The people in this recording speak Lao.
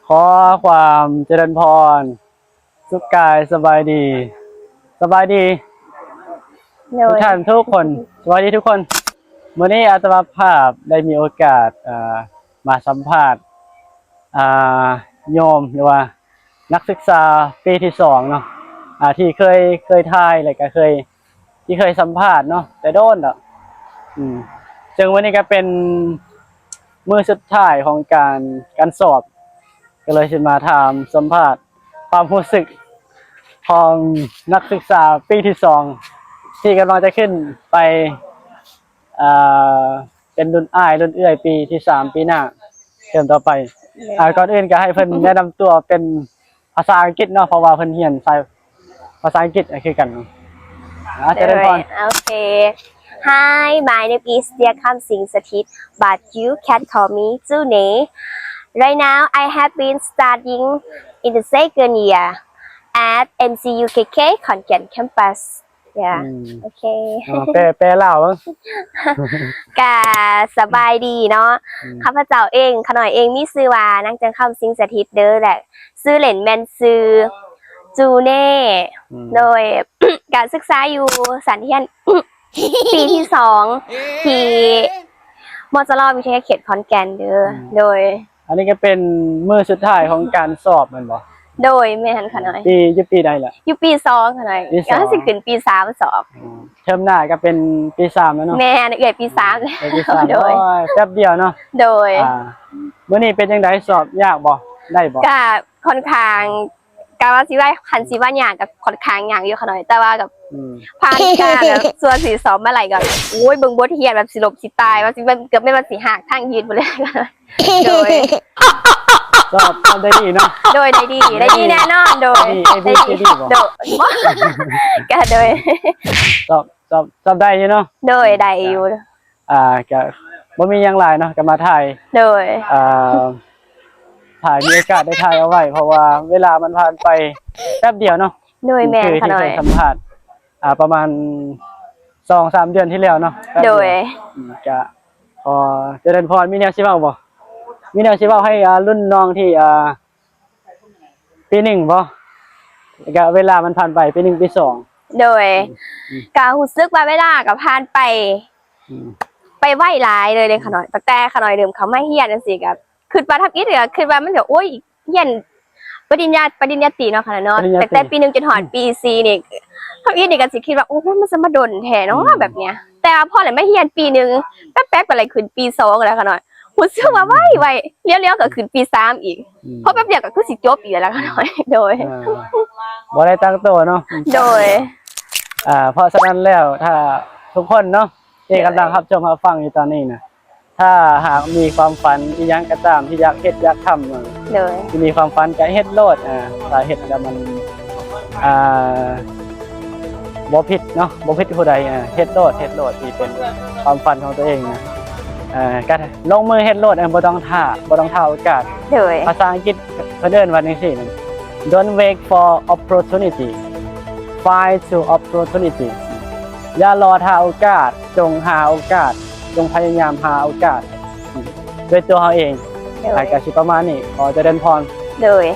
ຂໍຄວາມຈະເລີນພອນ ສຸກາຍ ສະບາຍດີ ສະບາຍດີ ໂດຍ ທຸກທ່ານທຸກຄົນ ສະບາຍດີທຸກຄົນ. ມື້ນີ້ອາດຕະມາພາບໄດ້ມີໂອກາດ ເອີ ມາສຳພາດ ອ່າ ໂຍມ ຫຼືວ່ານັກສຶກສາປີທີສອງເນາະ ອ່າ ທີ່ເຄີຍ ເຄີຍຖ່າຍ ແລະກະເຄີຍ ທີ່ເຄີຍສຳພາດເນາະ ແຕ່ດົນແລ້ວ ອືມ ເຊິ່ງມື້ນີ້ກະເປັນມື້ສຸດທ້າຍຂອງການ ການສອບ ກະເລີຍຊິມາຖາມສຳພາດຄວາມຮູ້ສຶກຂອງນັກສຶກສາປີທີສອງ ທີ່ກຳລັງຈະຂຶ້ນໄປ ອ່າ ເປັນລຸ້ນອ້າຍລຸ້ນເອື້ອຍປີທີສາມ ປີໜ້າ ເທີມຕໍ່ໄປ. ແມ່ນ ອ່າ ກ່ອນອື່ນກະໃຫ້ເພິ່ນແນະນຳຕົວເປັນພາສາອັງກິດເນາະ ເພາະວ່າເພິ່ນຮຽນສາຍພາສາອັງກິດຄືກັນເນາະ. ອ່າ ຈະເລີນພອນ ໂອເຄ. Hi, my name is Dear Kamsing Sathit, but you can call me June. Right now, I have been studying in the second year at M C U K K Khon Kaen campus. Yeah. ອືມ ໂອເຄ ອ່າ ແປ ແປລາວເບິ່ງ ກະສະບາຍດີເນາະ ອືມ ຂ້າພະເຈົ້າເອງ ຂະນ້ອຍເອງມີຊື່ວ່າ ນາງຈັນຄຳ ສິງສະຖິດເດີ ແລະ ຊື່ເລ່ນແມ່ນຊື່ ຈູເນ່ ອືມ ໂດຍ ກະສຶກສາຢູ່ຊັ້ນຮຽນ ປີທີສອງ ທີ່ ມສລ ວິທະຍາເຂດຂອນແກ່ນເດີ ອືມ ໂດຍ ອັນນີ້ກະເປັນມື້ສຸດທ້າຍຂອງການສອບແມ່ນບໍ່? ໂດຍ ແມ່ນຂະນ້ອຍ ປີ ຢູ່ປີໃດລະ? ຢູ່ປີສອງຂະນ້ອຍ ກຳລັງຊິຂຶ້ນປີສາມສອບ ອືມ ເທີມໜ້າກະເປັນປີສາມແລ້ວເນາະ ແມ່ນ ເອື້ອຍປີສາມ ອືມ ເອື້ອຍປີສາມ ໂດຍ ໂອ້ຍ ແປັບດຽວເນາະ ໂດຍ ອ່າ ມື້ນີ້ເປັນຈັ່ງໃດ ສອບຍາກບໍ່ ໄດ້ບໍ່? ກະຄ່ອນຂ້າງ ກະວ່າຊິວ່າ ຄັນຊິວ່າຍາກກະຄ່ອນຂ້າງຍາກຢູ່ຂະນ້ອຍ ແຕ່ວ່າກະ ອືມ ຜ່ານການ ແບບ ສ່ວນຊິສອບມາໄຫຼກະ ໂອ້ຍ ເບິ່ງບົດຮຽນແບບຊິຫຼົບຊິຕາຍ ວ່າຊິແມ່ນ ເກືອບແມ່ນວ່າຊິຫາກທາງຢືນພຸ້ນແຫຼະ ໂດຍ ສອບ ສອບໄດ້ດີເນາະ ໂດຍ ໄດ້ດີ ໄດ້ດີແນ່ນອນ ໂດຍ ໄດ້ດີ A B C D ບໍ່? ໂດຍ ກະໂດຍ ສອບ ສອບ ສອບໄດ້ຢູ່ເນາະ ໂດຍ ໄດ້ຢູ່ ອ່າ ກະບໍ່ມີຫຍັງຫຼາຍເນາະ ກະມາຖ່າຍ ໂດຍ ອ່າ ຖ່າຍ ມີໂອກາດໄດ້ຖ່າຍເອົາໄວ້ ເພາະວ່າເວລາມັນຜ່ານໄປແປັບດຽວເນາະ ໂດຍ ແມ່ນ ຄື ຂະນ້ອຍ ທີ່ເຄີຍສຳພາດ ອ່າ ປະມານສອງສາມເດືອນທີ່ແລ້ວເນາະ ໂດຍ ອືມ ກະ ຂໍຈະເລີນພອນ ມີແນວຊິເວົ້າບໍ່? ມີແນວຊິເວົ້າໃຫ້ ອ່າ ລຸ້ນນ້ອງທີ່ ອ່າ ປີໜຶ່ງບໍ່? ກະເວລາມັນຜ່ານໄປ ປີໜຶ່ງ ປີສອງ ໂດຍ ອືມ ກະຮູ້ສຶກວ່າເວລາກະຜ່ານໄປ ອືມ ໄປໄວຫຼາຍເລີຍເດ້ຂະນ້ອຍ ຕັ້ງແຕ່ຂະນ້ອຍເລີ່ມເຂົ້າມາຮຽນຈັ່ງຊີ້ ກະ ຄິດວ່າທຳອິດກະຄິດວ່າມັນກະ ໂອ້ຍ ຮຽນປະລິນຍາ ປະລິນຍາຕີເນາະ ຂະນ້ອຍເນາະ ປະລິນຍາຕີ ຕັ້ງແຕ່ປີໜຶ່ງຈົນຮອດ ອືມ ປີສີ່ນີ້ ທຳອິດນີ້ກະຊິຄິດວ່າ ໂອ້ຍ ມັນສະມາດົນແທ້ເນາະ ອືມ ແບບເນີ້ຍ ແຕ່ວ່າພໍໄດ້ມາຮຽນປີໜຶ່ງ ແປັບໆກະໄດ້ຂຶ້ນປີສອງແລ້ວຂະນ້ອຍ ຮູ້ສຶກວ່າໄວໆ ອືມ ລຽວໆກະຂຶ້ນປີສາມອີກ ອືມ ພໍແປັບດຽວກະຄືຊິຈົບອີກແລ້ວຂະນ້ອຍ ອືມ ໂດຍ ອ່າ ບໍ່ໄດ້ຕັ້ງໂຕເນາະ ໂດຍ ອ່າ ເພາະສະນັ້ນແລ້ວ ຖ້າທຸກຄົນເນາະ ທີ່ກຳລັງຮັບຊົມຮັບຟັງຢູ່ຕອນນີ້ນະ ຖ້າຫາກມີຄວາມຝັນອີ່ຫຍັງກະຕາມທີ່ຢາກເຮັດຢາກທຳ ໂດຍ ທີ່ມີຄວາມຝັນກະເຮັດໂລດ ອ່າ ຖ້າເຮັດແລ້ວມັນ ອ່າ ບໍ່ຜິດເນາະ ບໍ່ຜິດຜູ້ໃດ ອ່າ ເຮັດໂລດ ເຮັດໂລດ ທີ່ເປັນຄວາມຝັນຂອງຕົວເອງນະ ອ່າ ກະລົງມືເຮັດໂລດ ບໍ່ຕ້ອງຖ້າ ບໍ່ຕ້ອງຖ້າໂອກາດ ໂດຍ ພາສາອັງກິດເພິ່ນເອີ້ນວ່າຈັ່ງຊີ້ Don't wait for opportunity, fight to opportunity. ຢ່າລໍຖ້າໂອກາດ ຈົ່ງຫາໂອກາດ ຈົ່ງພະຍາຍາມຫາໂອກາດ ອືມ ດ້ວຍຕົວເຮົາເອງ ໂດຍ ກະຊິປະມານນີ້ ຂໍຈະເລີນພອນ ໂດຍ